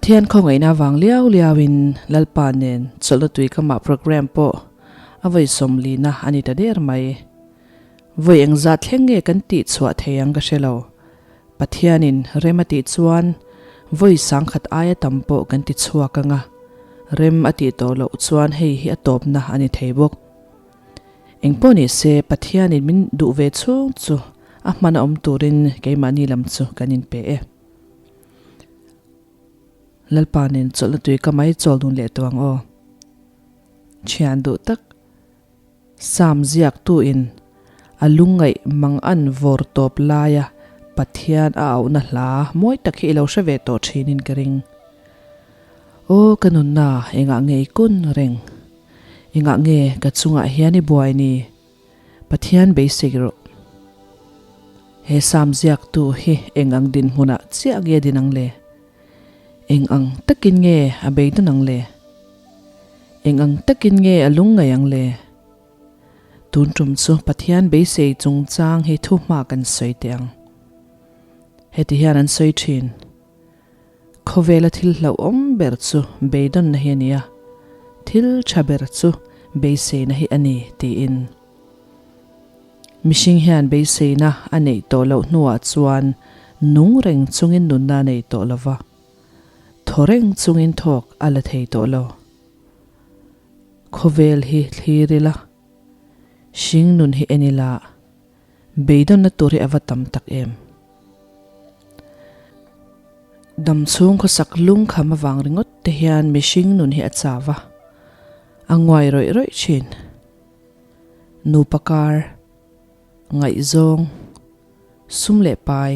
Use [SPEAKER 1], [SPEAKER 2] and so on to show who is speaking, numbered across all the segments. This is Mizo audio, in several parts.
[SPEAKER 1] Pathian khawngaihna vang liau liauin Lalpa nen chawlhna tui kamah programme pawh a vawi sawmlina a ni ta der mai. Vawi engzat thleng nge kan tih chhuah thei ang ka hre lo. Pathianin rem a tih chuan vawi sangkhat aia tam pawh kan ti chhuak ang a, rem a tih tawh loh chuan hei hi a tawpna a ni thei bawk. Engpawh ni se Pathianin min duh ve chhung chu a hman a awm turin keimahni lam chu kan inpe e. Lalpa nen chawlhna tui ka mai chawl dun leh tawh ang aw. Thian duh tak Sam ziaktu in a lungngaih mang an vawr tawp laia Pathian a auhna hla mawi tak hi i lo hre ve tawh thinin ka ring. Aw ka nunna engah nge i kun reng? Engah nge ka chungah hian i buai ni? Pathian beisei rawh. He Sam ziaktu hi eng ang dinhmunah chiah nge din ang le? Eng ang takin nge a beidawn ang le? Eng ang takin nge a lung ngaih ang le? Tun tum chu Pathian beisei chungchang hi thu hma kan sawi teh ang. Heti hian an sawi thin. Khawvela thil hlauhawm ber chu beidawnna hi a ni a, thil tha ber chu beiseina hi a ni tiin. Mihring hian beiseina a neih tawh loh hnuah chuan nung reng chungin nunna a nei tawh lo va, thaw reng chungin thawk a la thei tawh lo. Khawvel hi thlir ila, hring nun hi en ila, beidawnna tur hi a va tam tak em. Damchhung khawsak lungkham avang ringawt te hian mihring nun hi a chau va, a nguai rawih rawih thin. Nupa kar, ngaihzawng, sum leh pai,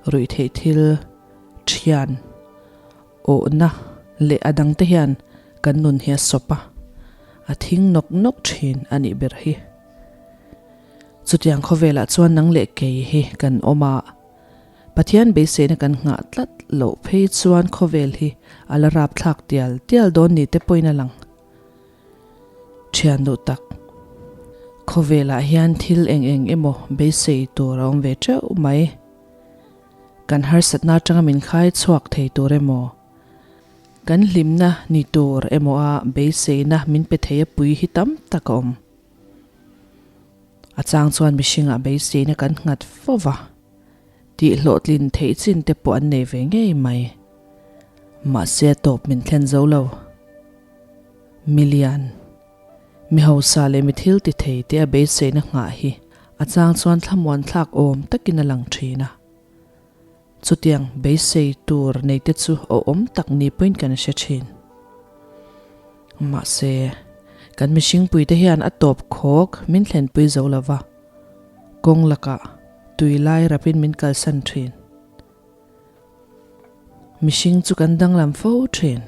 [SPEAKER 1] ruihtheih thil, thian, awhna leh a dangte hian kan nun hi a sawp a, a thing nawk nawk thin a nih ber hi. Chutiang khawvelah chuan nang leh kei hi kan awm a, Pathian beiseina kan nghah tlat loh phei chuan khawvel hi a la rapthlak tial tial dawn ni te pawhin a lang. Thian duh tak. Khawvelah hian thil eng eng emaw beisei tur a awm ve teuh mai. Kan harsatna atanga min khai chhuak thei tur emaw, kan hlimna ni tur emaw a beiseina min pe thei a pui hi tam tak a awm. A chang chuan mihringah beiseina kan nghat fo va, tih hlawhtlin theih chin te pawh an nei ve ngei mai. Mahse a tawp min thlen zo lo. Milian, mi hausa leh mi thil ti thei te a beiseina nghah hi a chang chuan thlamuan thlak awm takin a lang thin a. Chutiang beisei tur nei te chu awm tak ni pawhin kan hre thin. Mahse, kan mihringpui te hian a tawp khawk min thlenpui zo lo va, kawng lakah tui lai rapin min kalsan thin. Mihring chu kan danglam fo thin.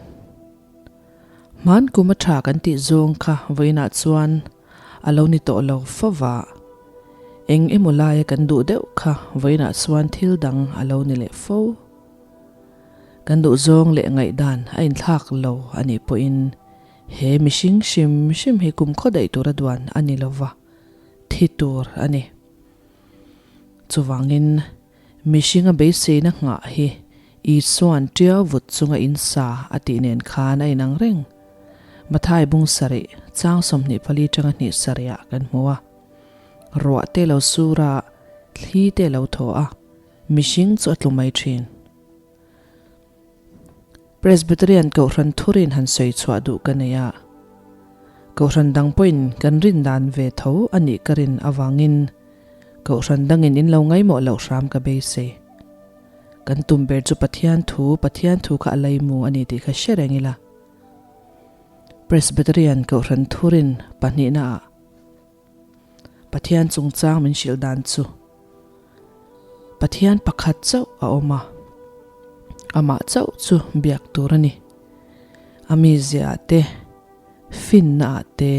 [SPEAKER 1] Hman kum a tha kan tih zawng kha vawiinah chuan a lo ni tawh lo fo va. Eng emaw laia kan duh deuh kha vawiinah chuan thil dang a lo ni leh fo. Kan duh zawng leh ngaihdan a inthlak lo a nih pawhin he mihring hrim hrim hi kum khaw daih tura duan a ni lo va, thi tur a ni. Chuvangin Mihringa beiseina nghah hi Isua'n ṭiau vut chunga in sa a tih nen khan a inang reng. Mathai bung sarih, chang 24 ṭanga hnih sarihah kan hmu a. Ruah te lo sur a, thli te lo thaw a, mihring chu a tlu mai ṭhin. Presbyterian Kohhran thurin han sawi chhuah duh ka nei a, Kohhran dang pawhin kan rin dan ve tho a nih ka rin avangin Kohhran dangin in lo ngaimawh loh hram ka beisei. Kan tum ber chu Pathian thu, Pathian thu kha a leimu a ni tih kha hre reng ila. Presbyterian Kohhran thurin pahnihna ah Pathian chungchang min hrilh dan chu Pathian pakhat chauh a awm a, amah chauh chu biak tur a ni. A mizia ah te, finna ah te,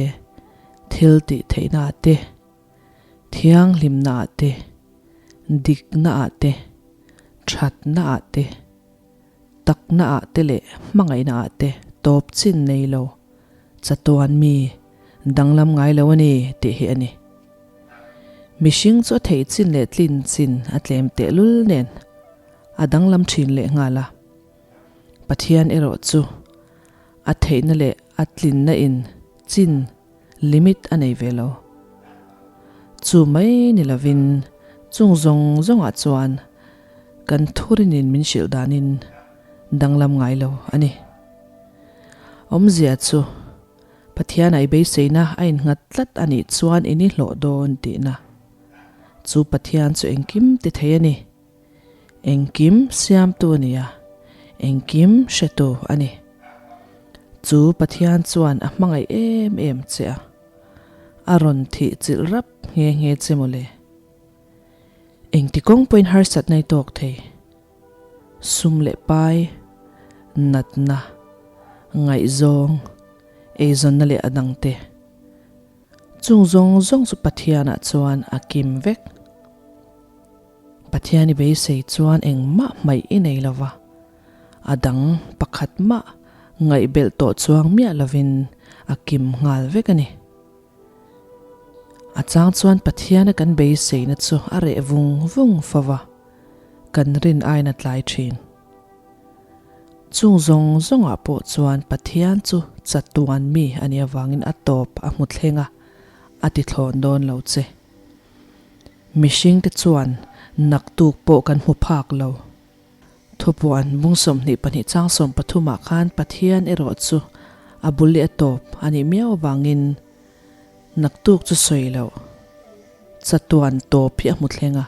[SPEAKER 1] thil tih theihna ah te, thianghlimna ah te, dikna ah te, thatna ah te, takna ah te leh hmangaihna ah te tawp chin nei lo, chatuan mi danglam ngai lo a ni tih hi a ni. Mihring chu a theih chin leh tlin chin a tlem tehlul nen a danglam thin leh nghal a. Pathian erawh chu a theihna leh a tlinna in chin, limit, a nei ve lo. Chu mai ni lovin chung zawng zawngah chuan kan thurinin min hrilh danin danglam ngai lo a ni. Awmzia chu Pathian a i beiseina a innghat tlat a nih chuan i ni hlawh dawn tihna. Chu Pathian chu engkim ti thei a ni. Engkim siamtu a ni a, engkim hretu a ni. Chu Pathian chuan a hmangaih em em che a, a rawn thih chilh rap nghe nghe che mawle. Engti kawng pawhin harsatna i tawk thei. Sum leh pai, natna, ngaihzawng, eizawnna leh a dangte. Chung zawng zawng chu Pathianah chuan a kim vek. Pathian i beisei chuan engmah hmaih i nei lo va, a dang pakhat mah ngaihbelh tawh chuang miah lovin a kim nghal vek a ni. A chang chuan Pathiana kan beiseina chu a reh vung vung fo va, kan rin aiin a tlai thin. Chung zawng zawngah pawh chuan Pathian chu chatuan mi a nih avangin a tawp a hmu thleng a, a ti thlawn dawn lo che. Mihringte chuan naktuk pawh kan hmu phak lo. Thupuan bung 22 chang 13 ah khan Pathian erawh chu a bul leh a tawp a nih miau avangin naktuk chu sawi loh chatuan tawp hi a hmu thleng a,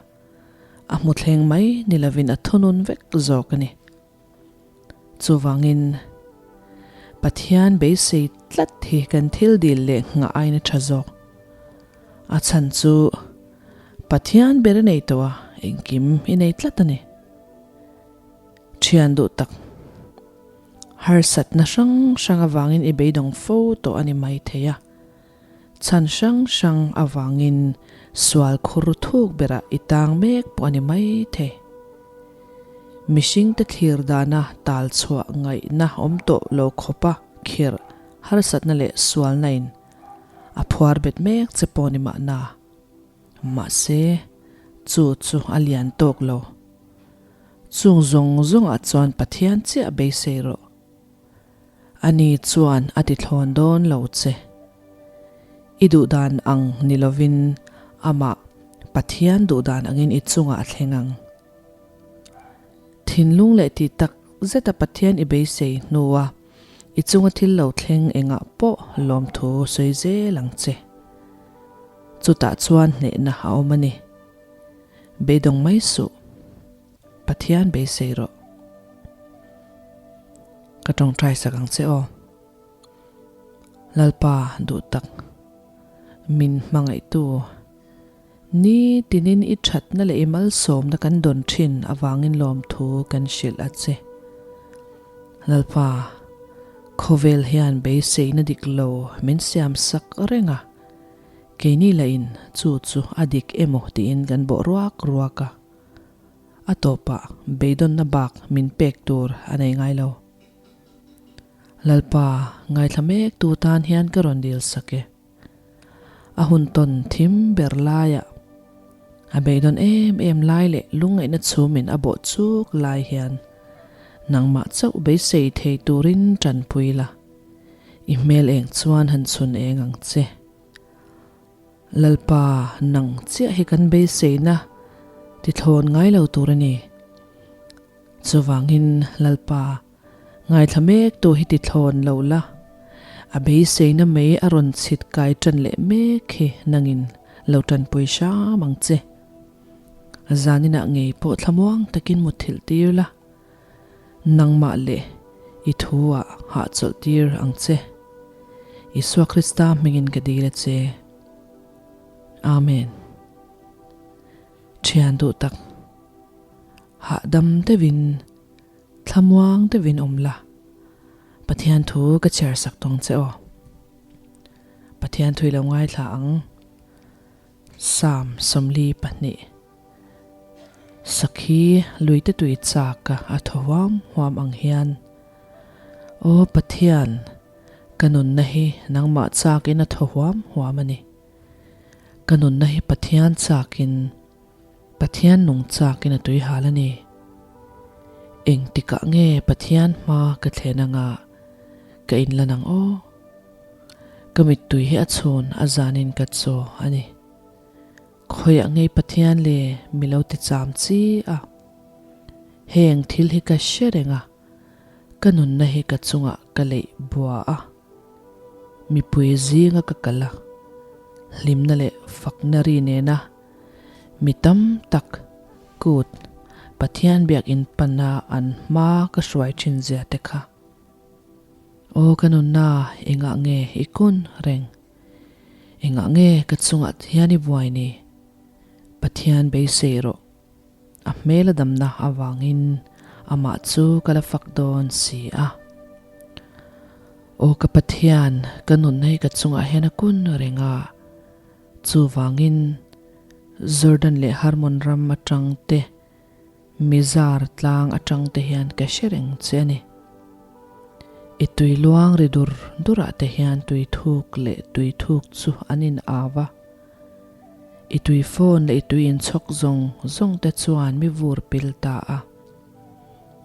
[SPEAKER 1] a hmu thleng mai ni lovin a thunun vek zawk a ni. Chuvangin Pathian beisei tlat hi kan thil dil leh nghah aiin a tha zawk. A chhan chu Pathian ber a nei tawh a, engkim i nei tlat a ni. Thian duh tak, harsatna hrang hrang avangin i beidawng fo tawh a ni mai thei a. Chhan hrang hrang avangin sual khur thuk berah i tang mek pawh a ni mai thei. Mihringte thlir dana tal chhuah ngaihna awm tawh lo khawpa khirh harsatna leh sualna in a phuar bet mek che pawh ni mahna. Mahse, chu chu a lian tawk lo. Chung zawng zawngah chuan Pathian chiah beisei rawh. Ani chuan a ti thlawn dawn lo che. I duhdan ang ni lovin amah Pathian duhdan angin i chungah a thleng ang. Thinlung leh tih tak zeta Pathian i beisei hnua i chunga thil lo thleng engah pawh lawmthu sawi zel ang che. Chutah chuan hnehna a awm a ni. Beidawng mai suh. Pathian beisei rawh. Ka tawngtai sak ang che aw. Lalpa duh tak, min hmangaihtu, ni tinin i thatna leh i malsawmna kan dawn thin avangin lawmthu kan hrilh a che. Lalpa, khawvel hian beiseina dik lo min siam sak reng a, keini lahin chu chu a dik emaw tiin kan bawh ruak ruak a. A tawpah beidawnna bak min pek tur a nei ngai lo. Lalpa, ngaithla mek tu tan hian ka rawn dil sak e. A hun tawn thim ber laiah, a beidawn em em lai leh lungngaihna chhumin a bawh chuk lai hian nangmah chauh beisei thei turin tanpui la, i hmel eng chuan han chhun eng ang che. Lalpa, nang chiah hi kan beiseina ti thlawn ngai lo tur a ni. Chuvangin, Lalpa, ngaithla mek tu hi ti thlawn lo la, a beiseina mei a rawn chhit kai tan leh mek hi nangin lo tanpui hram ang che. Zaninah ngei pawh thlamuang takin mutthilh tir la, Nangmah leh i thu ah hahchawlh tir ang che. Isua Krista hmingin ka dil a che. Amen. Thian duh tak, hahdam deuhin, thlamuang deuhin awm la, Pathian thu ka chhiar sak tawng che aw. Pathian thu i lo ngaithla ang. Psalm 42. Sakhi luite tui chak a thaw huam huam ang hian, Aw Pathian, ka nunna hi nangmah chakin a thaw huam huam a ni. Ka nunna hi Pathian chakin, Pathian nung chakin a tui hal a ni. Engtikah nge Pathian hma ka thlen anga ka inlan ang aw? Ka mittui hi a chhun a zanin ka chaw a ni. Khawiah ngei Pathian le mi lo ti cham chi a. Heng thil hi ka hre reng a, ka nunna hi ka chungah ka leih bua a. Mipui zinga ka kal a, hlimna leh fakna ri nena mi tam tak kut Pathian biakinn pana an hma ka hruai thin zia te kha. Aw ka nunna engah nge i kun reng? Engah nge ka chungah hian i buai ni? Pathian beisei rawh. A hmel a damna avangin amah chu ka la fak dawn si a. Aw ka Pathian, ka nunna hi ka chungah hian a kun reng a. Chuvangin Jordan leh Hermon ram atang te, Mizar tlang atang te hian ka hre reng che a ni. I tui luang ri dur durah te hian tui thuk leh tui thuk chu an in au a. I tui phone leh i tui inchhawk zawng zawng te chuan mi vur pil ta a.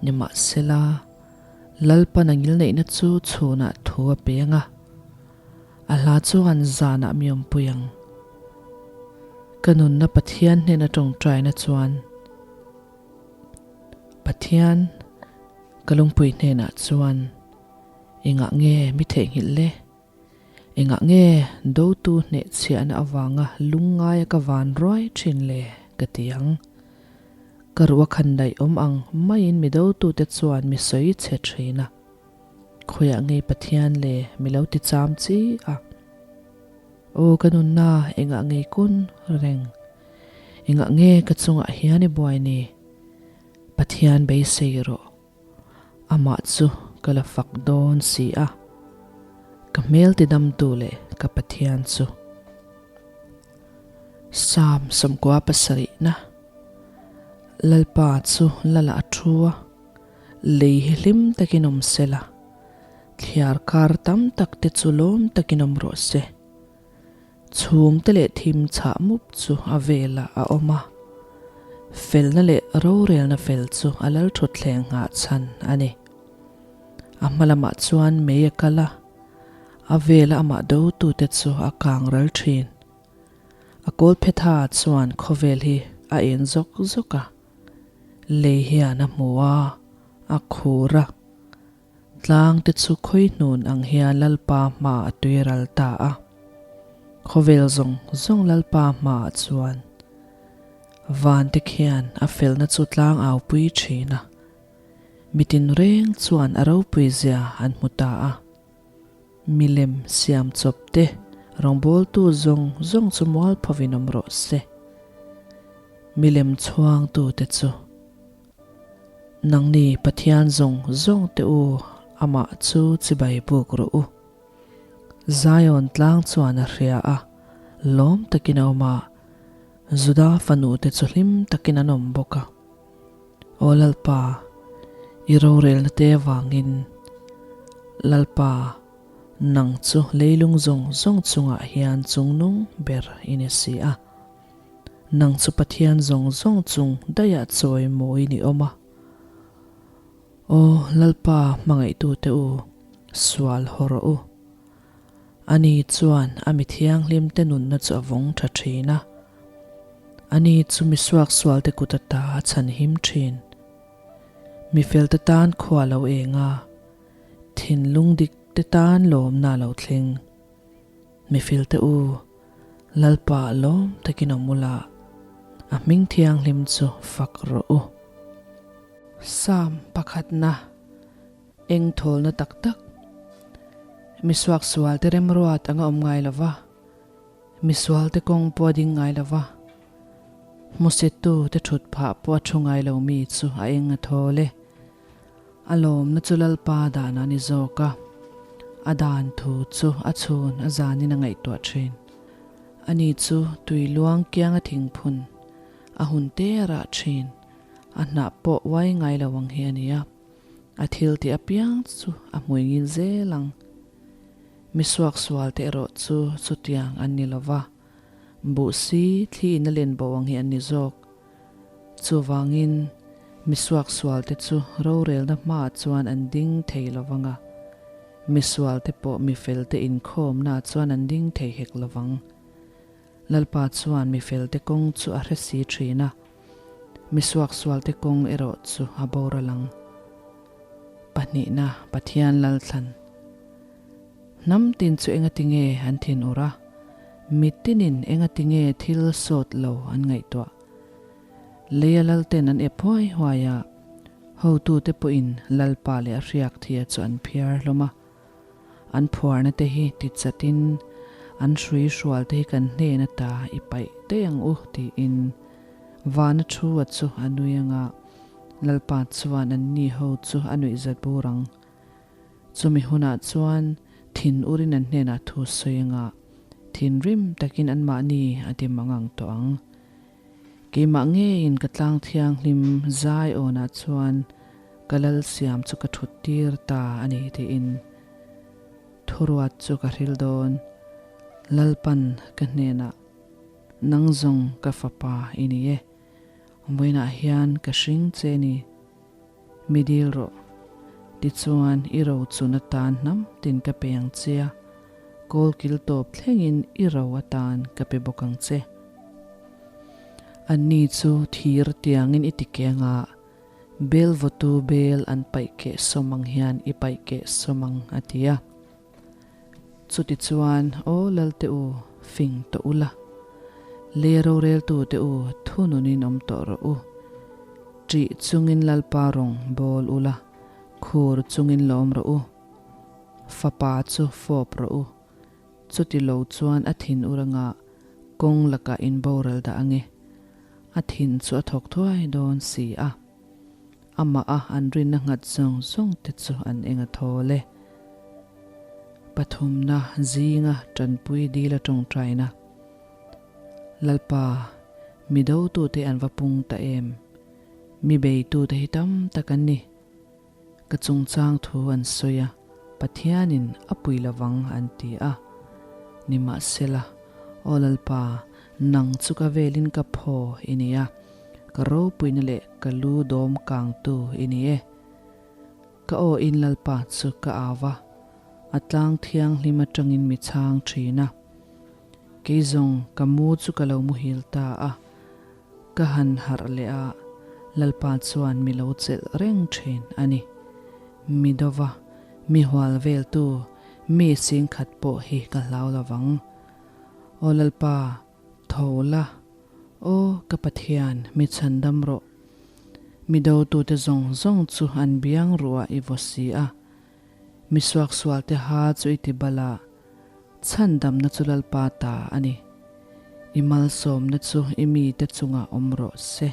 [SPEAKER 1] Nimahsela, Lalpan a ngilneihna chu chhunah thu a peng a. A hla chuan zanah mi awmpui ang. Ka nunna Pathian hnena tawngtaina chuan Pathian ka lungpui hnenah chuan engah nge mi theihnghilh le? Engah nge dotu hnehchhiahna avanga lungngaia ka van ruai thin le? ka ti ang. Ka ruh a khan daih awm ang maiin mi dotute chuan mi sawi chhe thin a. Khawiah ngei Pathian le mi lo ti cham chi a. Aw ka nunna engah ngei kun reng. Engah nge ka chungah hian i buai ni? Pathian beisei rawh. Amah chu ka la fak dawn si a. Ka hmel tidamtu leh ka Pathian chu. Psalm 77 na Lalpa chu Lala a thu a. Lei hi hlim takin awm se la, thliar kar tam tak te chu lawm takin awm rawh se. Chhum te leh thim chhah mup chu a velah a awm a, felna leh rorelna fel chu a lal thutthleng nghah chhan a ni. A hma lamah chuan mei a kal a, a vela amah dotute chu a kang ral thin. A kawlphetha chuan khawvel hi a en zawk zawk a. Lei hian a hmu a, a khur a. Tlang te chu khawihnun ang hian Lalpa hma a tui ral ta a. Khawvel zawng zawng Lalpa hmaah chuan van te khian a felna chu tlang au pui thin a. Mitin reng chuan a ropui zia an hmu ta a. Milem siam chawp te rawngbawltu zawng zawng chu mualphovin awm rawh se. Milem chhuangtute chu nangni Pathian zawng zawng te u amah chu chibai buk rawh u. Zion tlang chuan a hria a, lawm takin a awm a, Juda fanu te chu hlim takin an awm bawk a. Aw Lalpa, i rorelna te avangin, Lalpa, nang chu leilung zawng zawng chungah hian chungnung ber i ni si a. Nang chu Pathian zawng zawng chung daihah chawi mawi ni awm a. Aw Lalpa hmangaihtute u, sual haw rawh u. Ani chuan a mi thianghlimte nunna chu a vawng tha thin a. Ani chu mi suaksualte kut ata a chhanhim thin. Mi felte tan khua lo eng a, thinlung dikte tan lawmna a lo thleng. Mi felte u, Lalpa lawm takin awm ula, a hming thianghlim chu fak rawh u. Psalm pakhatna, Eng thawlna tak tak. Mi suaksualte remruat anga awm ngai lo va, misualte kawng pawh a ding ngai lo va, hmusittu te thut phah pawh a thu ngai lo mi chu a eng a thawl e. A lawmna chu Lalpa dan a ni zawk a, a dan thu chu a chhun a zanin a ngaihtuah thin. Ani chu tui luang kianga thingphun a hun te a rah thin, a hnah pawh uai ngai lo ang hi a ni a, a thil tih apiang chu a hmui ngil zel ang. Mi suaksual te erawh chu chutiang an ni lo va, buh si thli in a len bo ang hi an ni zawk. Chuvangin, Mi suaksualte chu rorelna hmaah chuan an ding thei lo vang a, mi sualte pawh mi felte inkhawmnaah chuan an ding thei hek lo vang. Lalpa chuan mi felte kawng chu a hre si thin a, mi suaksualte kawng erawh chu a boral ang. Pahnihna, Pathian Lalthlan. Hnam tin chu engatinge an thinur a, mitinin engatinge thil sawt lo an ngaihtuah? Leia lalten an ep huai huai a, hotute pawhin Lalpa leh a hriak thia chu an phiar hlawm a. An phuarna te hi ti chatin an hrui hrual te hi kan hnen ata i paih daih ang u tiin Vana thu a chu a nui anga Lalpa chuan an ni ho chu a nuih zat bur ang. Chumi hunah chuan thin urin an hnenah thu sawi anga thinrim takin anmahni a ti mangang tawh ang. Keimah ngeiin ka tlang thianghlim zai awnah chuan ka lal siam chu ka thut tir ta a ni tiin thuruat chu ka hril dawn. Lalpan ka hnenah, Nang zawng ka fapa i ni e, vawiinah hian ka hring che ni. Mi dil rawh. Tichuan i ro chun atan hnam tin ka pe ang che a, kawl kil tawp thlengin i ro atan ka pe bawk ang che. Anni chu thir tiangin i ti keng a, bel vawtu bel an paih keh sawm ang hian i paih keh sawm ang, a ti a. Chutichuan, aw Lalte u, fing tawh ula. Lei roreltute u, thununin awm tawh rawh u. Ṭih chungin Lalpa rawng bawl ula, khur chungin lawm rawh u. Fapa chu fawp rawh u. Chuti lo chuan a thin ur anga kawng lakah in boral dah ange. A thin chu a thawk thuai dawn si a. Amah a an rinna nghat zawng zawng te chu an eng a thawl e. Pathumna zinga tanpui dil a tawngtaina. Lalpa, mi dotute an va pung ta em? Mi beitute hi tam tak an ni. Ka chungchang thu an sawi a, Pathianin a pui lovang an ti a. Nimahsela, Aw Lalpa, nang chu ka velin ka phaw i ni a, ka ropuina leh ka lu dawm kangtu i ni e. Ka aw in Lalpa chu ka au va, a tlang thianghlim atangin mi chhang thin a. Kei zawng ka mu chu ka lo muhil ta a, ka han harh leh a, Lalpa chuan mi lo chelh reng thin a ni. Mi dova, mi hual veltu, mi singkhat pawh hi ka hlau lovang. Aw Lalpa, tho la, Aw ka Pathian, mi chhandam rawh. Mi dotute zawng zawng chu an biang ruah i vaw si a. Mi suaksualte ha chu i ti bal a, chhandamna chu Lalpa ta a ni. I malsawmna chu i mite chungah awm rawh se.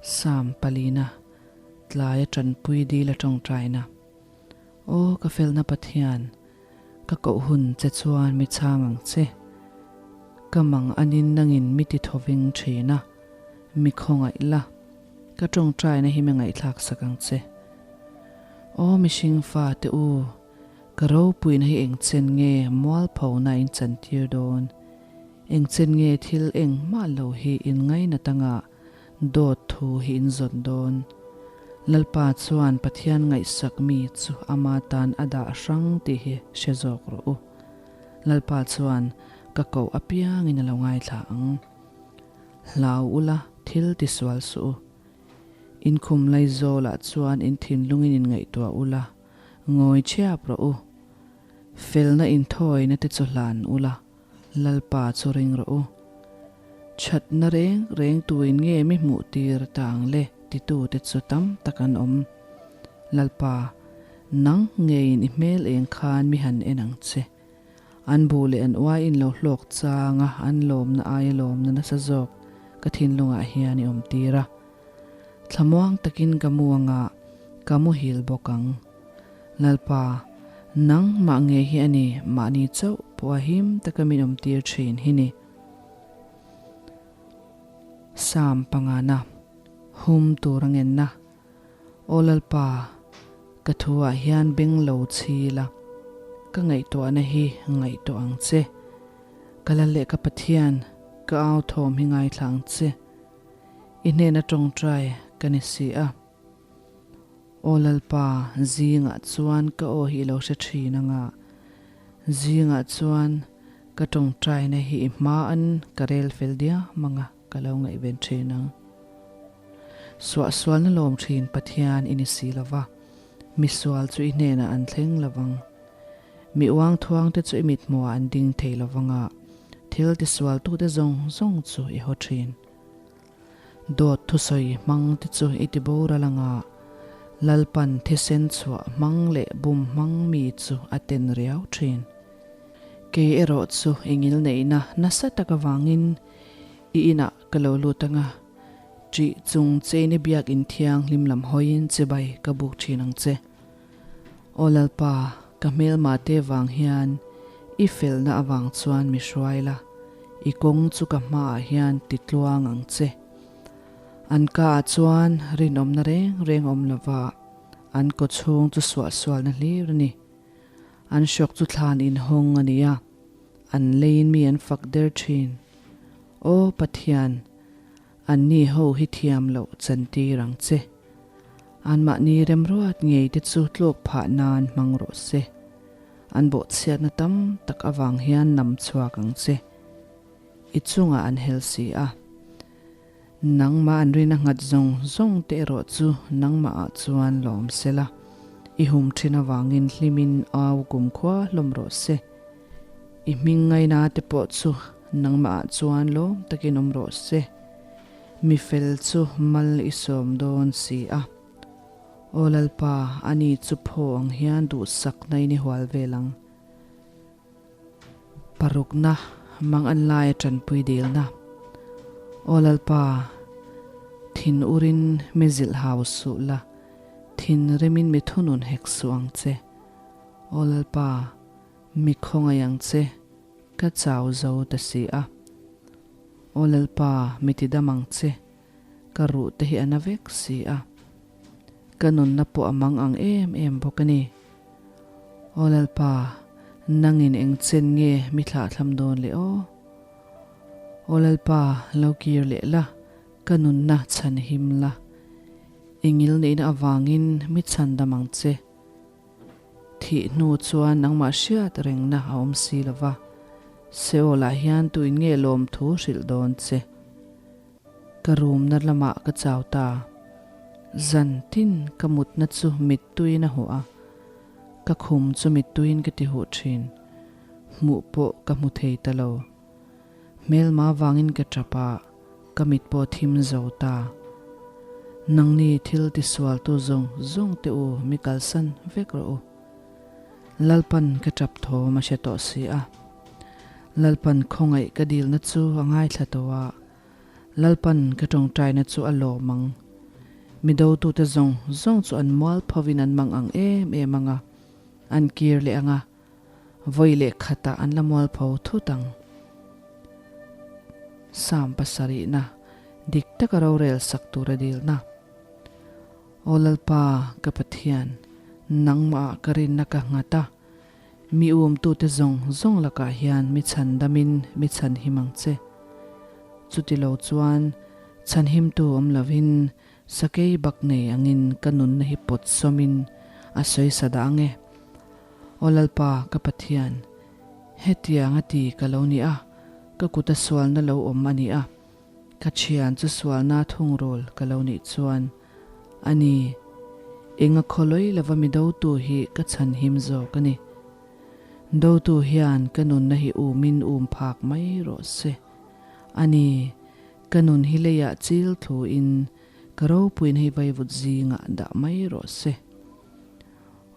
[SPEAKER 1] Psalm palina, Tlaia tanpui dil a tawngtaina. Aw ka felna Pathian, ka koh hun che chuan mi chhang ang che. Ka mang anin nangin mi ti thoving thin a, mi khawngaih la, ka tawngtaina hi mi ngaihthlak sak ang che. Aw mihring fate u, ka ropuina hi engchen nge mualphona in chantir dawn? Engchen nge thil engmah lo hi in ngainat anga dawt thu hi in zawn dawn? Lalpa chuan Pathian ngaihsak mi chu ama tan a dah hrang tih hi hre zawk rawh u. Lalpa chuan ka koh apiangin a lo ngaithla ang. Hlau ula thil tisual suh u. Inkhum Laizawlah chuan in thinlungin in ngaihtuah ula, ngawi chhiap rawh u. Felna inthawina te chu hlan ula, Lalpa chu ring rawh u. Thatna reng reng tuin nge mi hmuh tir ta ang le titute chu tam tak an awm. Lalpa, nang ngeiin i hmel eng khan mi han en ang che. An bu leh an uai in lo hlawk chang a, an lawmna aia lawmna nasa zawk ka thinlungah hian i awm tir a. Thlamuang takin ka mu anga ka muhil bawk ang. Lalpa, nang mah nge hi a ni mahni chauh pawh a him taka min awm tir thin hi ni. Psalm pangana, Hum tur a ngenna. Aw Lalpa, ka thuah hian beng lo chhi la, ka ngaihtuahna hi ngaihtuah ang che. Ka lal leh ka Pathian, ka au thawm hi ngaithla ang che. I hnena tawngtai ka ni si a. Aw Lalpa, zingah chuan ka aw hi i lo hre thin anga, zingah chuan ka tawngtaina hi i hmaan ka rel fel diam anga ka lo ngaihven thin ang. Suahsualna lawm thin Pathian i ni si lova, misual chu i hnenah an thleng lovang. Mi uangthuangte chu i mithmuhah an ding thei lovanga, thil tisualtute zawng zawng chu i haw thin. Dawt thusawi hmang te chu i ti boral anga, Lalpan thisen chhuah hmang leh bum hmang mi chu a ten riau thin. Kei erawh chu i ngilneihna nasa tak avangin i inah ka lo lut anga, ṭih chung chein i biakinn thianghlim lam hawiin chibai ka buk thin ang che. Aw Lalpa, ka hmelma te vang hian i felna avang chuan mi hruai la, i kawng chu ka hmaah hian ti tluang ang che. An kaah chuan rinawmna reng reng awm lova, an kawchhung chu suahsualna hlir a ni. An hrawk chu thlan inhawng a ni a, an leiin mi an fak der thin. Aw Pathian, Anni ho hi thiam loh chantir ang che. Anmahni remruat ngei te chu tluk phah nan hmang rawh se. An bawhchhiatna tam tak avang hian nam chhuak ang che. I chungah an hel si a. Nangmah an rina nghat zawng zawng te erawh chu nangmahah chuan lawm se la. I hum thin avangin hlimin au kumkhua hlawm rawh se. I hming ngaina te pawh chu nangmahah chuan lawm takin awm rawh se. Mi fel chu mal i sawm dawn si a. Aw Lalpa, ani chu phaw ang hian duhsakna in i hual vel ang. Parukna, mang an laia tanpui dilna. Aw Lalpa, thin urin mi zilh hau suh la, thin rimin mi thunun hek suh ang che. Aw Lalpa, Mi khawngaih ang che, ka chau zo ta si a. Aw Lalpa, mi tidam ang che, ka ruh te hi a na vek si a. Ka nunna pawh a mang ang em em bawk a ni. Aw Lalpa, nangin eng chen nge mi thlahthlam dawn le aw? Aw Lalpa, lo kir leh la, ka nunna chhan him la. I ngilneihna avangin mi chhandam ang che. Thih hnu chuan nangmah hriat rengna a awm si lo va, Seolah hian tuin nge lawmthu hrilh dawn che? Ka rumna lamah ka chau ta. Zan tin ka mutna chu mittuiin a huh a, ka khum chu mittuiin ka ti huh thin. Hmuh pawh ka hmu thei ta lo. Hmelma vangin ka tap a, ka mit pawh thim zo ta. Nangni thil tisualtu zawng zawng te u mi kalsan vek rawh u. Lalpan ka tap thawm a hre tawh si a. Lalpan khawngaih ka dilna chu a ngaithla tawh a, Lalpan ka tawngtaina chu a lawm ang. Mi dotute zawng zawng chu an mual phovin an mang ang em em ang a, an kir leh ang a, Vawi leh khatah an la mualpho thut ang. Sam pasarihna, dik taka rorel sak tura dilna. Aw Lalpa, ka Pathian, nangmahah ka rinna ka nghat a, mi umtute zawng zawng lakah hian mi chhandamin mi chhanhim ang che. Chutilo chuan chhanhimtu awm lovin Sakei bak nei angin ka nunna hi pawt sawmin a sawisa dah ang e. Aw Lalpa, ka Pathian, hetiang a ti ka lo ni a, ka kuta sualna lo awm a ni a, ka thian chu sualna thungrul ka lo nih chuan a ni, enga khawlawi lova mi dotu hi ka chhanhim zawk a ni. Dotu hian ka nunna hi umin um phak mai rawh se. A ni, Ka nun hi leiah chil thluin ka ropuina hi vaivut zingah dah mai rawh se.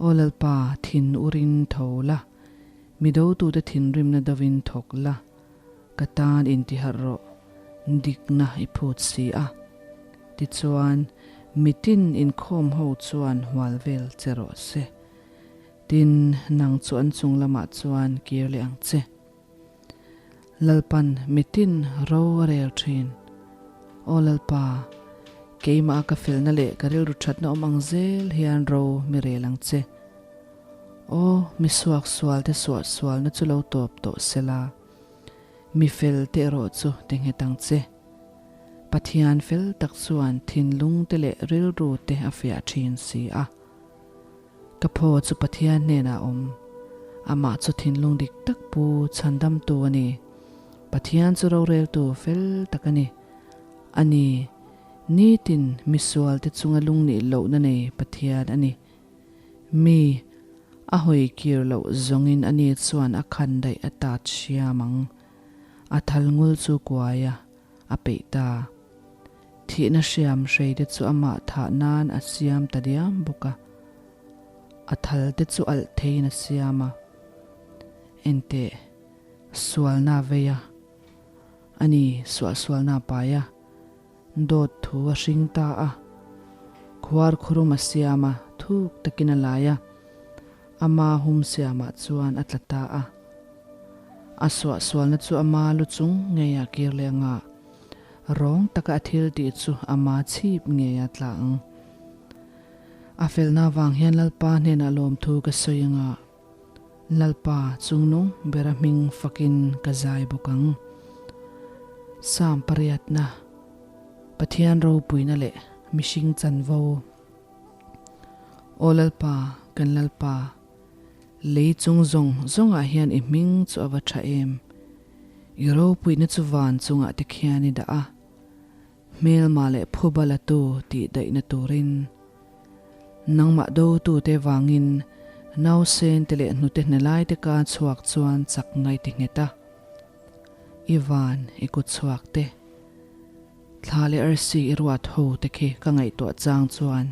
[SPEAKER 1] Aw Lalpa, thin urin tho la, mi dotute thinrimna dovin thawk la, ka tan intiharh rawh, dikna i phut si a. Tichuan, mitin inkhawm ho chuan hual vel che rawh se. Tin, nang chu an chung lamah chuan kir leh ang che. Lalpan mitin ro a rel thin. Aw Lalpa, keimah ka felna leh ka rilru thatna awm ang zel hian ro mi rel ang che. Aw, mi suaksual te suahsualna chu lo tawp tawh sela, mi fel te erawh chu ti nghet ang che. Pathian fel tak chuan thinlung te leh rilru te a fiah thin si a. Ka phaw chu Pathian hnenah a awm. Amah chu thinlung dik tak pu chhandamtu a ni. Pathian chu roreltu fel tak a ni. A ni, nitin misualte chunga lungnih lohna nei Pathian a ni. Mi a hawi kir loh zawngin ani chuan a khan daih a tat hriam ang. A thal ngul chu kuai a, a peih ta. Thihna hriam hrei te chu amah thah nan a siam ta diam bawk a. A thal te chu alh theiin a siam a. Enteh, sualna a vei a. A ni, suahsualna a pai a. Dawt thu a hring ta a. Khuar khurum a siam a, thuk takin a lai a. Ama hum siamah chuan a tla ta a. A suahsualna chu ama lu chung ngeiah kir leh anga rawng taka a thil tih chu ama chhip ngei a tla ang. A felna avang hian Lalpa hnenah lawmthu ka sawi anga Lalpa chungnung bera hming fakin ka zai bawk ang. Psalm pariatna, Pathian ropuina leh mihring chanvo. Aw Lalpa, kan Lalpa, lei chung zawng zawngah hian i hming chu a va tha em! I ropuina chu van chungah te khian i dah a, hmelma leh phuba latu tih daihna turin. Nangmah dotute vangin nausen te leh hnute hnelai te ka chhuak chuan chak ngai ti nghet a, i van i kut chhuak te. Thla leh arsi i ruat ho te khi ka ngaihtuah chang chuan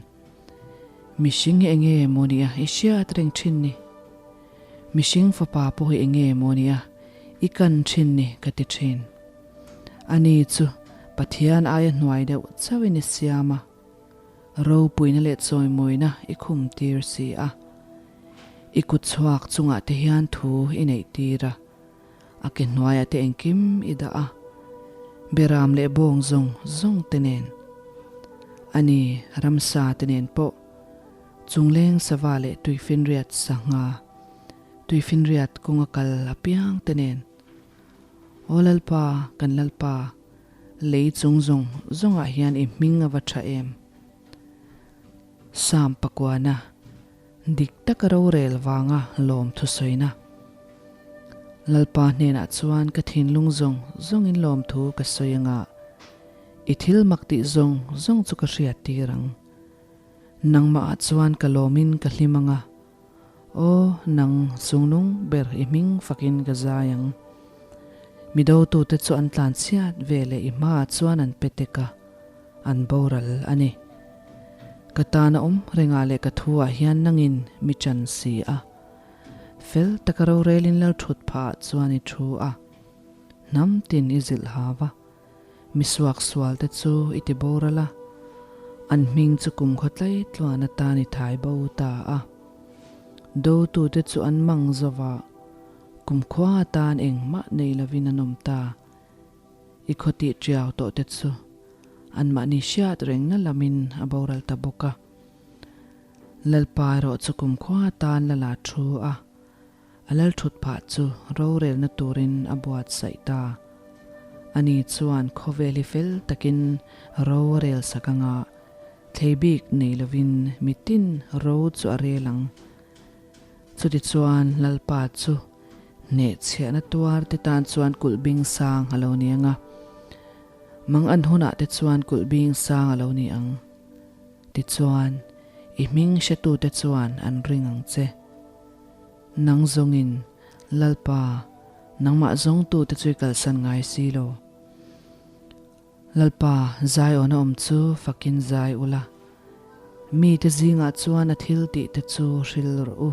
[SPEAKER 1] mihring hi enge maw nia i hriat reng thin ni? Mihring fapa pawh hi enge maw nia i kan thin ni ka ti thin. Ani chu Pathian aia hnuai deuh chauhin i siam a, ropuina leh chawimawina i khum tir si a. I kut chhuak chungah te hian thu i neih tir a. A ke hnuaiah te engkim i dah a, beram leh bawng zawng zawng te nen, a ni, ramsa te nen pawh, chungleng sava leh tuifinriat sangha, tuifinriat kawnga kal apiang te nen. Aw Lalpa, kan Lalpa, lei chung zawng zawngah hian i hming a va tha em? Sam pakuana. Dik taka rorel vanga lawm thusawina. Lalpa hnenah chuan ka thinlung zawng zawngin lawmthu ka sawi anga, i thil mak tih zawng zawng chu ka hriat tir ang. Nangmahah chuan ka lawmin ka hlim anga, aw, nang chungnung ber i hming fakin ka zai ang. Mi dotute chu an tlanchhiat ve leh i hmaah chuan an pe tek a. An boral a ni. Ka tan a awm rengah leh ka thu ah hian nangin mi chan si a. Fel taka rorelin lal thut phah ah chuan i thu a. Hnam tin i zilh hau a. Mi suak sual te chu i ti boral a. An hming chu kum khaw tlai tluan atan i thai bo ta a. Dotu te chu an mang zo va, kum khua atan engmah nei lovin an awm ta. I khaw tih tiau tawh te chu anmahni hriat rengna lamin a boral ta bawk a. Lalpa erawh chu kumkhua atan la la thu a, a lal thut phah chu rorelna turin a buatsaih ta. Ani chuan khawvel hi fel takin ro a rel sak anga thlei bik nei lovin mitin ro chu a rel ang. Chutichuan Lalpa chu Hnehchhiahna tuar te tan chuan kulh bing sang a lo ni ang a, mang an hunah te chuan kulh bing sang a lo ni ang. Tichuan, i hming hretute chuan an ring ang che. Nang zawngin, Lalpa, nangmah zawngtute chu i kalsan ngai si lo. Lalpa, Zion-a awm chu fakin zai ula, mite zingah chuan a thil tihte chu hril rawh u.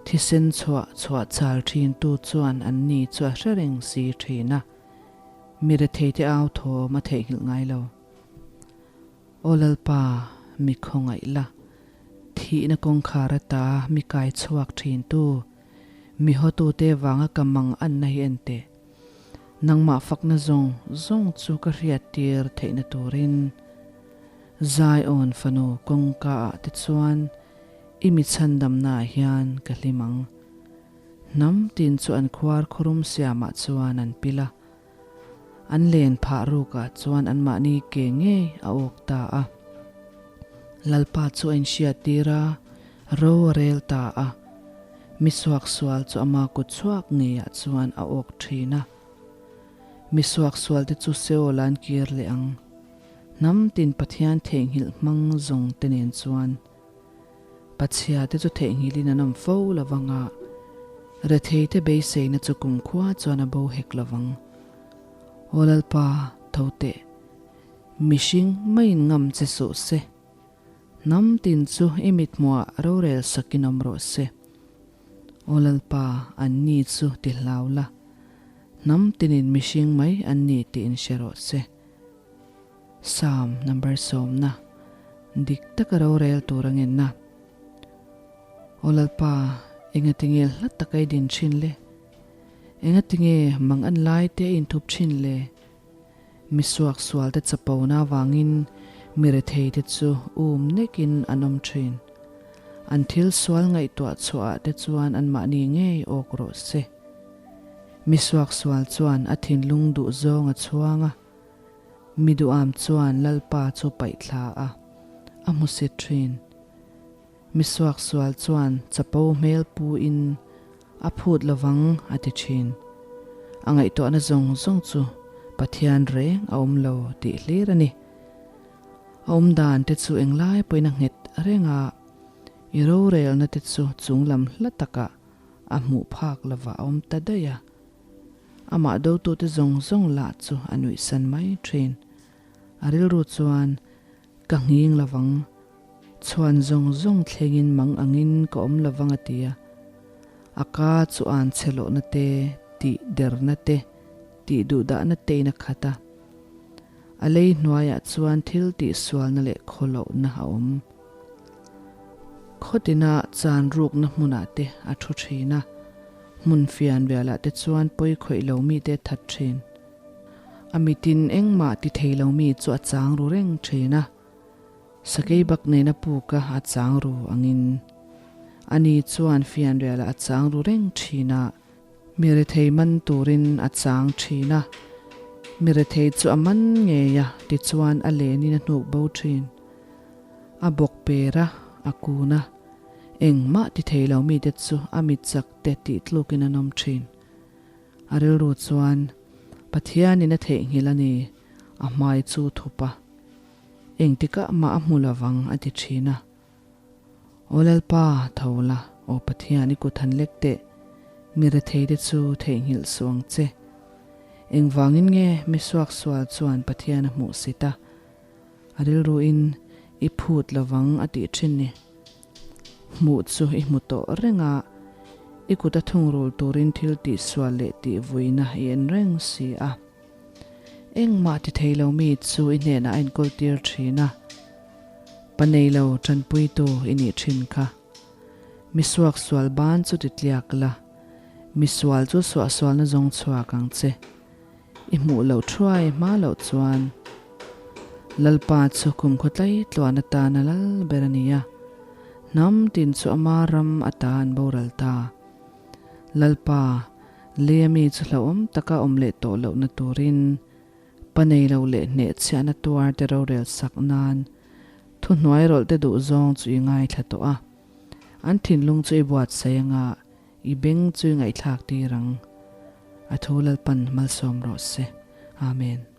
[SPEAKER 1] Thisen chhuah chhuah chal thintu chuan anni chu a hre reng si thin a, mi retheite au thawm a theihnghilh ngai lo. Aw Lalpa, mi khawngaih la, thihna kawngkhar ata mi kai chhuak thintu, mi hawtute vanga ka mang anna hi en teh. Nangmah fakna zawng zawng chu ka hriat tir theihna turin Zion fanu kawngka ah te chuan i mi chhandamna ah hian ka hlim ang. Hnam tin chu an khuar khurum siamah chuan an pil a. An len phah rukah chuan anmahni ke ngei a awk ta a. Lalpa chu a inhriattir a, ro a rel ta a. Mi suaksual chu ama kut chhuak ngeiah chuan a awk thin a. Mi suaksualte chu Seol an kir leh ang. Hnam tin Pathian theihnghilh hmang zawng te nen chuan Pachhia te chu theihnghilhin an awm fo lo vang a, rethei te beiseina chu kumkhua chuan a bo hek lo vang. Aw Lalpa, tho teh. Mihring maiin ngam che suh se. Hnam tin chu i mithmuah rorel sakin awm rawh se. Aw Lalpa, an ni chu ti hlau la. Hnam tinin mihring mai an ni tih inhre rawh se. Psalm number sawmna, Dik taka rorel tur a ngenna. Aw Lalpa, engatinge hla taka i din thin le? Engatinge mang an lai te a inthup thin le? Mi suaksual te chapona avangin mi rethei te chu um nekin an awm thin. An thil sual ngaihtuah chhuahah te chuan anmahni ngei awk rawh se. Mi suaksual chuan a thinlung duhzawng a chhuang a. Mi duham chuan Lalpa chu paih thla a, a hmusit thin. Mi suaksual chuan chapo hmel pu in a phut lovang a ti thin. A ngaihtuahna zawng zawng chu Pathian reng a awm lo tih hlir a ni. A awm dan te chu englai pawhin a nghet reng a, i rorelna te chu chunglam hla takah a hmuh phak lovah a awm ta daih a. Amah dotute zawng zawng lah chu a nuihsan mai thin. A rilru chuan, Ka nghing lovang, chhuan zawng zawng thlengin mang angin ka awm lovang a ti a. A ka chu an chhe lohna te, tih derna te, tih duhdahna tein a khat a. A lei hnuaiah chuan thil tihsualna leh khawlohna a awm. Khawtina chan rukna hmunah te a thu thin a, hmun fian rialah te chuan pawi khawih lo mite a that thin. A mitin engmah ti thei lo mi chu a chang ru reng thin a, sakei bak nena puka a chang ru angin. Ani chuan fian rialah a chang ru reng thin a, Mi rethei man turin a chang thin a, mi rethei chu a man ngei a, tichuan a lenin a hnuk bo thin. A bawk per a, a kun a, engmah ti thei lo mite chu a mit chak te tih tlukin an awm thin. A rilru chuan, Pathianin a theihnghilh a ni, a hmai chu thup a, engtikah mah a hmu lovang a ti thin a. Aw Lalpa, tho la, aw Pathian i kut han lek teh, mi retheite chu theihnghilh suh ang che. Engvangin nge mi suaksual chuan Pathian a hmuh sit a, a rilruin i phut lovang a tih thin ni? Hmuh chu i hmu tawh reng a, i kut a thungrul turin thil tihsual leh tihvuina i en reng si a. Engmah ti thei lo mi chu i hnenah a inkawl tir thin a, pa nei lo tanpuitu i nih thin kha. Mi suaksual ban chu ti tliak la, mi sual chu suahsualna zawng chhuak ang che. I hmuh loh thuai hma loh chuan Lalpa chu kumkhaw tlai tluan atana lal ber a ni a, hnam tin chu ama ram ata an boral ta. Lalpa, Leia mi chu hlauhawm taka awm leh tawh lohna turin pa nei lo leh hnehchhiahna tuar te rorel sak nan thuhnuai rawlh te duh zawng chu i ngaithla tawh a. An thinlung chu i buatsaih anga i beng chu i ngaihthlak tir ang. A thu Lalpan malsawm rawh se. Amen.